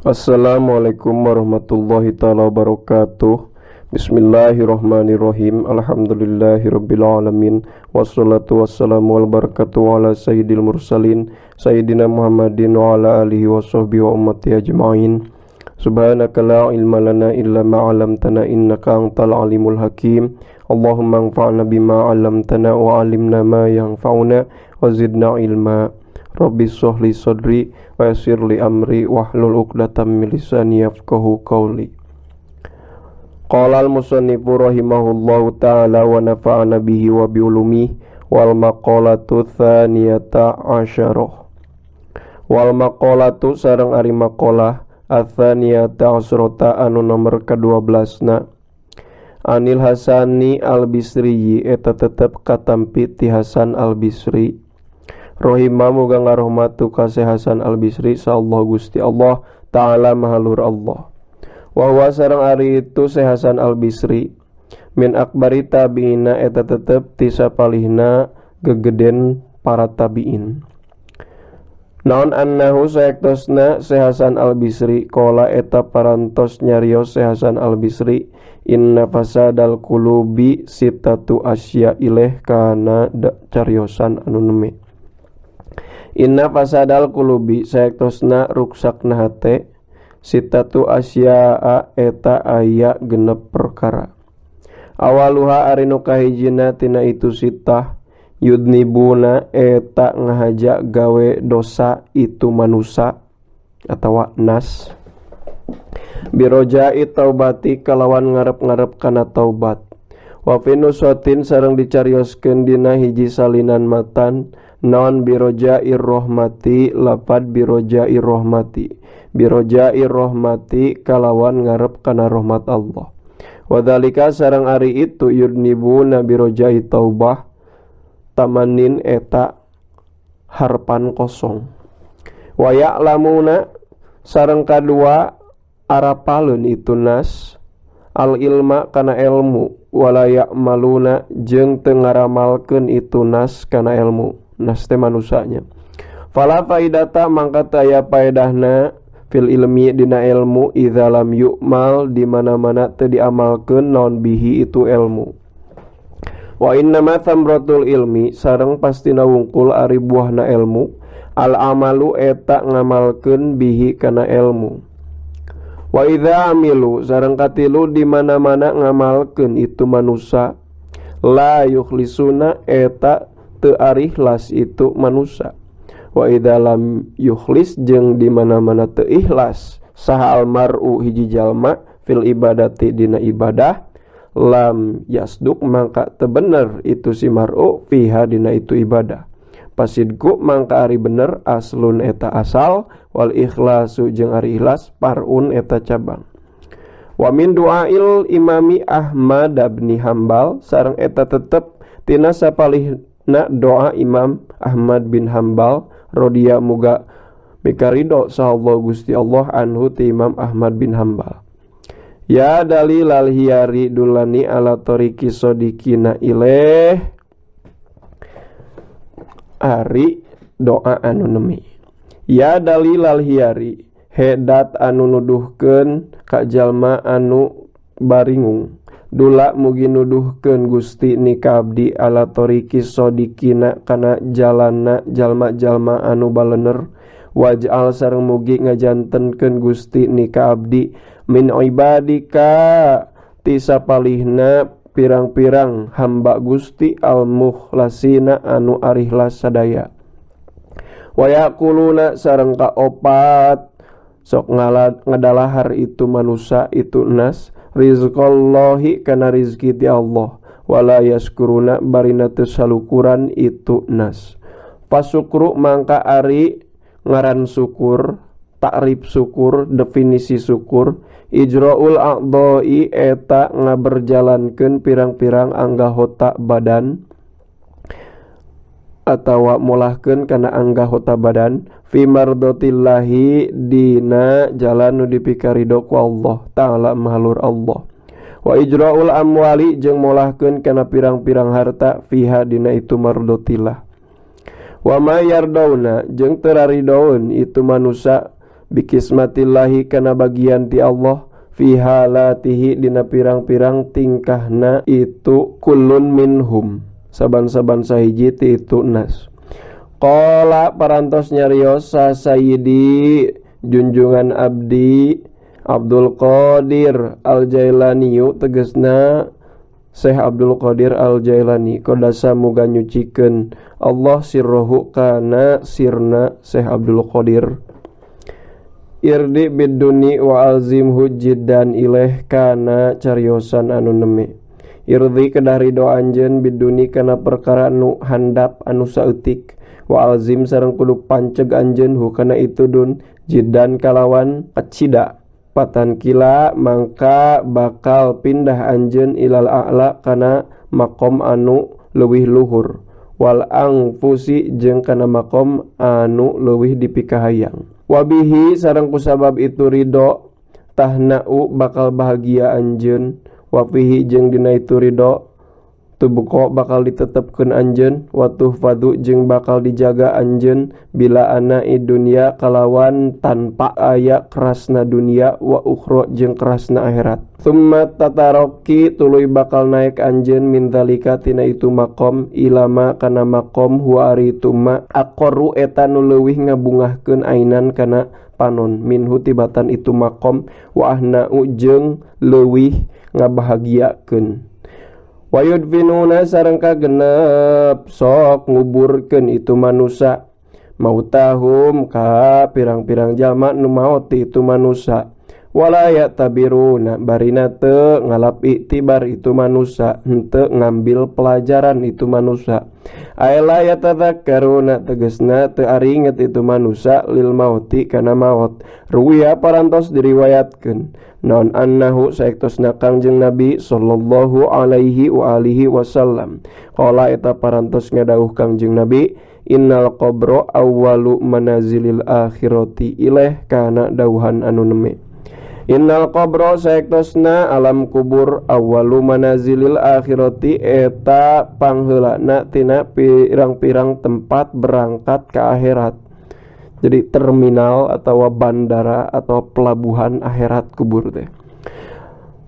Assalamualaikum warahmatullahi taala wabarakatuh. Bismillahirrahmanirrahim. Alhamdulillahirabbil alamin. Wassalatu wassalamu wal barakatuh ala sayyidil mursalin sayyidina Muhammadin wa ala alihi washabbihi wa ummati ajmain. Subhanaka la ilma lana illa ma 'allamtana innaka antal alimul hakim. Allahumma anfa'na bima 'allamtana wa 'allimna ma yanfa'una wa zidna ilma. Rabbi shrah li sadri wa yassir li amri wahlul 'uqdatam min lisani yafqahu qawli. Qala al-musannifu rahimahullahu ta'ala wa nafa'ana bihi wa bi ulumihi wal maqalatu tsaniyata asyarah. Wal maqalatu sareng ari maqalah atsaniyata asyrata anu nomor ka-12 na Anil Hasani al-Bisri eta tetep katampi ti Hasan al-Bisri. Rohimah muga ngarohmatu ka Hasan al-Bisri sa Allah Gusti Allah ta'ala mahalur Allah. Wa huwa sareng ari itu Syekh Hasan al-Bisri min akbari tabiina eta tetep ti sapalihna gegeden para tabiin. Naon annahu saektosna Syekh Hasan al-Bisri qala eta parantos nyarios Syekh Hasan al-Bisri inna fasadal qulubi sittatu asya ileh kana cariosan anu neme. Inna fasadal qulubi saektosna ruksakna hate sittatu asya'a eta aya genep perkara. Awaluha ari nu kahijina tina itu sittah yudnibuna eta ngahaja gawe dosa itu manusa atawa nas biroja'i taubati kalawan ngarep-ngarep kana taubat. Wa fi nusatin sareng dicarioskeun dina hiji salinan matan naon biroja'i rohmati lapad biroja'i rohmati biroja'i rohmati kalawan ngarep kana rahmat Allah. Wadzalika sareng ari itu yudnibuna biroja'i taubah tamanin eta harpan kosong. Wa ya'lamuna sareng kadua arapaleun itu nas al ilma kana ilmu wala ya'maluna jeung teu ngaramalkeun itu nas kana ilmu. Nas teh manusanya. Fala faidata mangka taya paedahna fil ilmi dina ilmu idza lam yu'mal di mana-mana teu diamalkeun naon bihi itu ilmu. Wa inna ma thamratul ilmi sareng pastina wungkul ari buahna ilmu al amalu eta ngamalkeun bihi kana ilmu. Wa idza amilu sareng katilu di mana-mana ngamalkeun itu manusa la yukhlisuna eta teu arikhlas itu manusa. Wa idza lam yukhlis jeung di mana-mana teu ikhlas saha almaru hiji jalma fil ibadati dina ibadah lam yasduk mangka teu bener itu si mar'u fiha dina itu ibadah. Pasidku mangka ari bener aslun eta asal wal ikhlasu jeung ari ikhlas parun eta cabang. Wa min du'ail imami Ahmad bin Hambal sareng eta tetep tina sapalihna doa Imam Ahmad bin Hambal rodiya muga mikarido sahallahu Gusti Allah anhu ti Imam Ahmad bin Hambal. Ya dalilal hiyari dulani ala toriki sodikina ileh ari doa anu nemi. Ya dalilal hiyari hedat anu nuduhkeun ka jalma anu baringung. Dula mugi nuduhkeun Gusti ni ka abdi ala toriki sodikina kana jalana jalma-jalma anu balener. Waj'al sareng mugi ngajantenkeun Gusti ni ka abdi min ibadika ti sapalihna pirang-pirang hamba Gusti al-mukhlasina anu arihlas sadaya. Wa yaquluna sareng kaopat sok ngadalahar itu manusa itu nas rizqallahi kana rizki ti Allah wala yaskuruna barina teu salukuran itu nas. Pasukru mangka ari ngaran syukur, takrif syukur, definisi syukur ijraul a'dha'i eta ngaberjalankeun pirang-pirang anggota badan atawa molahkeun kana anggota badan fi mardotillahi dina jalan nu dipikarido ku Allah ta'ala mahalur Allah. Wa ijraul amwali jeung molahkeun kana pirang-pirang harta fiha dina itu mardotillah. Wa ma yardauna jeung teu raridoeun itu manusa Bikismatillahi kana bagian ti Allah fi halatihi dina pirang-pirang tingkahna itu kullun minhum saban-saban sahiji ti itu nas. Qala parantos nyarios sa sayyidi junjungan abdi Abdul Qadir Al-Jailani tegesna Syekh Abdul Qadir Al-Jailani kodasa muga nyucikeun Allah sirruhu kana sirna Syekh Abdul Qadir. Irdi biduni wa alzimhu jiddan ileh kana cariosan anu neme. Irdi kedah ridho anjeun biduni kana perkara nu handap anu saeutik wa alzim sareng kudu panceg anjeun hu kana itu dun jiddan kalawan kacida. Patan kila mangka bakal pindah anjeun ilal a'la kana makom anu leuwih luhur wal angfusi jeung kana makom anu leuwih dipikahayang. Wabihi sareng kusabab itu ridho tahnau bakal bahagia anjeun wafihi jeung dina itu ridho tubuko bakal ditetepkeun anjeun watuh fadu jeung bakal dijaga anjeun bila ana i dunya kalawan tanpa aya kerasna dunia wa ukhra jeung kerasna akhirat. Summa tataroki tuluy bakal naik anjeun min zalika tina itu makom ilama kana makom huwa ari itu ma aqarru eta nu leuwih ngabungahkeun ainan kana panon minhu tibatan itu makom wa ahnau jeung leuwih ngabahagiakeun. Wayudfinuna sareng kagenep sok nguburkeun itu manusa mautahum ka pirang-pirang jalma nu maot itu manusa wala yatabiruna barina teu ngalap iktibar itu manusa henteu ngambil pelajaran itu manusa aela yatadzakkaruna tegasna teu aringet itu manusa lil mauti kana maot. Ruwiya parantos diriwayatkeun naon annahu saektosna Kangjeng Nabi sallallahu alaihi wa alihi wasallam qala eta parantos ngadawuh Kangjeng Nabi innal qabra awwalu manazilil akhirati ileh kana dawuhan anu neme. Innal qabra saektosna alam kubur awwalu manazilil akhirati eta pangheulana tina pirang-pirang tempat berangkat ke akhirat. Jadi terminal atau bandara atau pelabuhan akhirat kubur teh.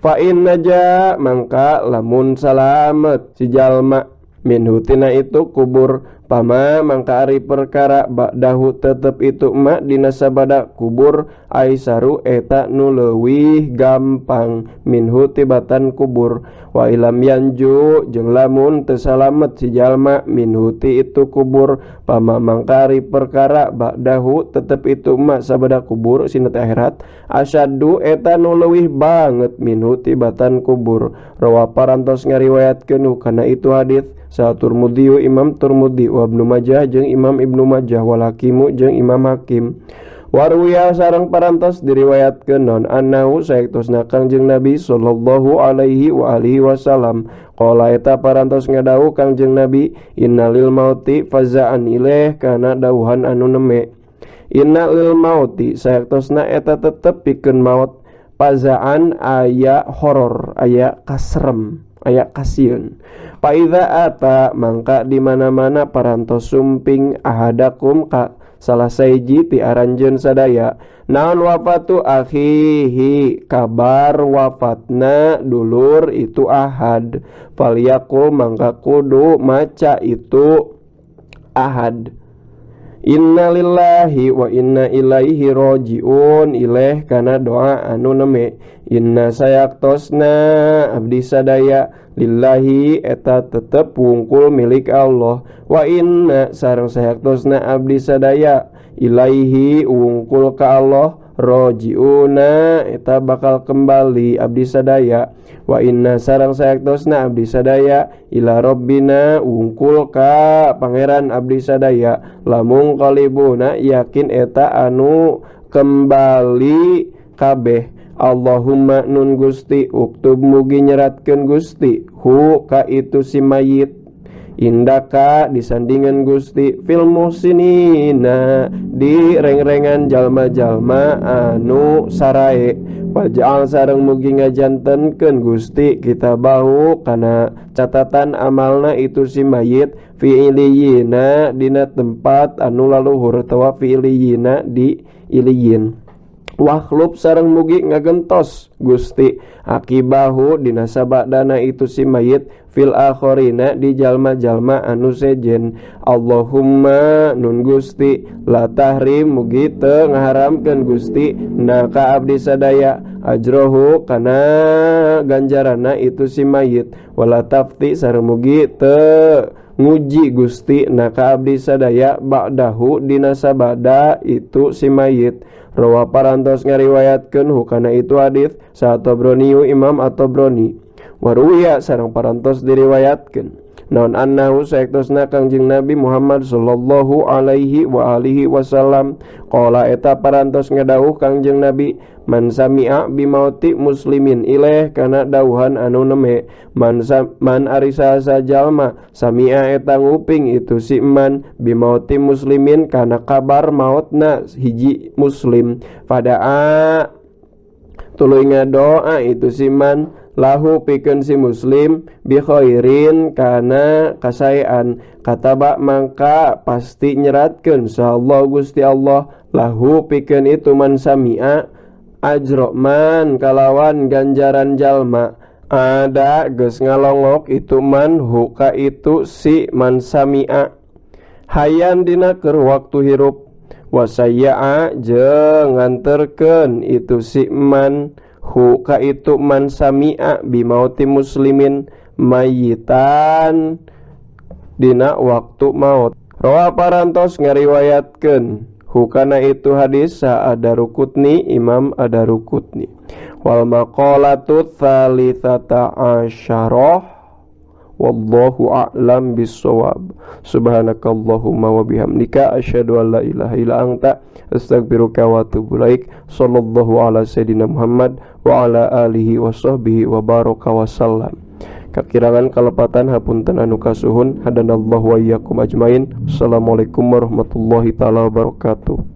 Fa in naja mangka lamun salamet si jalma minhu tina itu kubur pama mangka ari perkara ba'dahu tetep itu ma dina sabada kubur aisaru eta nu leuwih gampang minhu tibatan kubur wa ilam yanju jeung lamun teu salamet si jalma minhu ti itu kubur pama mangka ari perkara ba'dahu tetep itu ma sabada kubur sina teh akhirat asyaddu eta nu leuwih banget minhu tibatan kubur. Rawa parantos ngariwayatkeun kana itu hadis sa Turmudi Imam Turmudi wa Ibnu Majah jeung Imam Ibnu Majah wal Hakimu jeung Imam Hakim. Warwiya sareng parantos diriwayatkeun non annahu saektosna Kangjeng Nabi sallallahu alaihi wa alihi wasallam qala eta parantos ngadawuh Kangjeng Nabi innalil mauti faza'an ilaih kana dawuhan anu neme. Innalil mauti saektosna eta tetep pikeun maot faza'an aya horor aya kaserem aya kasieun. Fa iza ata mangka di mana-mana parantos sumping ahadakum ka salah saiji ti aranjeun sadaya naon wafatu akhihi kabar wafatna dulur itu ahad falyaqul mangka kudu maca itu ahad innalillahi wa inna ilaihi rajiun ileh kana doa anu neme. Inna sayaktosna abdi sadaya lillahi eta tetep wungkul milik Allah wa inna sareng sayaktosna abdi sadaya ilaihi wungkul ka Allah rojiuna eta bakal kembali abdi sadaya wa inna sareng sayaktosna abdi sadaya ila rabbina wungkul ka pangeran abdi sadaya lamun qalibuna yakin eta anu kembali kabeh. Allahumma nun Gusti uktub mugi nyeratkeun Gusti hu ka itu si mayit indaka disandingan Gusti fil muhsinina di reng-rengan jalma-jalma anu sarae waj'al sareng mugi ngajantenkeun Gusti kita bahu kana catatan amalna itu si mayit fi iliyina dina tempat anu laluhur atawa fi iliyina di iliyin. Wakhluf sareng mugi ngagentos Gusti akibahu dina sabadana itu si mayit fil akhirina di jalma-jalma anu sejen. Allahumma nun Gusti la tahrim mugi teu ngaharamkeun Gusti na ka abdi sadaya ajrohu kana ganjarana itu si mayit wala tafti sareng mugi teu nguji Gusti na ka abdi sadaya ba'dahu dina sabada itu si mayit. Rawa parantos ngariwayatkeun hukana itu hadis sa Tabrani Imam At-Tabrani. Waruya sareng parantos diriwayatkeun naon annahu saektosna Kangjeng Nabi Muhammad sallallahu alaihi wa alihi wasallam qala eta parantos ngadawuh Kangjeng Nabi man sami'a bimauti muslimin ileh kana dawuhan anu neme man man ari saha jalma sami'a eta nguping itu si man bimauti muslimin kana kabar mautna hiji muslim fadaa tuluy ngadoa itu si man lahu pikeun si muslim bi khairin kana kasaean kataba mangka pasti nyeratkeun saha Gusti Allah lahu pikeun itu man sami'a ajroman kalawan ganjaran jalma ada geus ngalongok itu man huka itu si man sami'a hayan dina keur waktu hirup wasayaa jeung nganterkeun itu si man huka itu man sami'a bimauti muslimin mayitan dina waktu maut. Rawa parantos ngariwayatkeun hukana itu hadis sa Ad-Darqutni Imam Ad-Darqutni. Wal maqalatu tsalitsata asyarah wallahu a'lam bissawab. Subhanakallahumma wa bihamdika asyhadu an la ilaha illa anta astaghfiruka wa atubu ilaik. Sallallahu ala sayidina Muhammad wa ala alihi wa sahbihi wa baraka wa sallam. Kakirangan kalepatan hapunten anu kasuhun. Hadanallahu wa iyyakum ajmain. Assalamualaikum warahmatullahi taala wabarakatuh.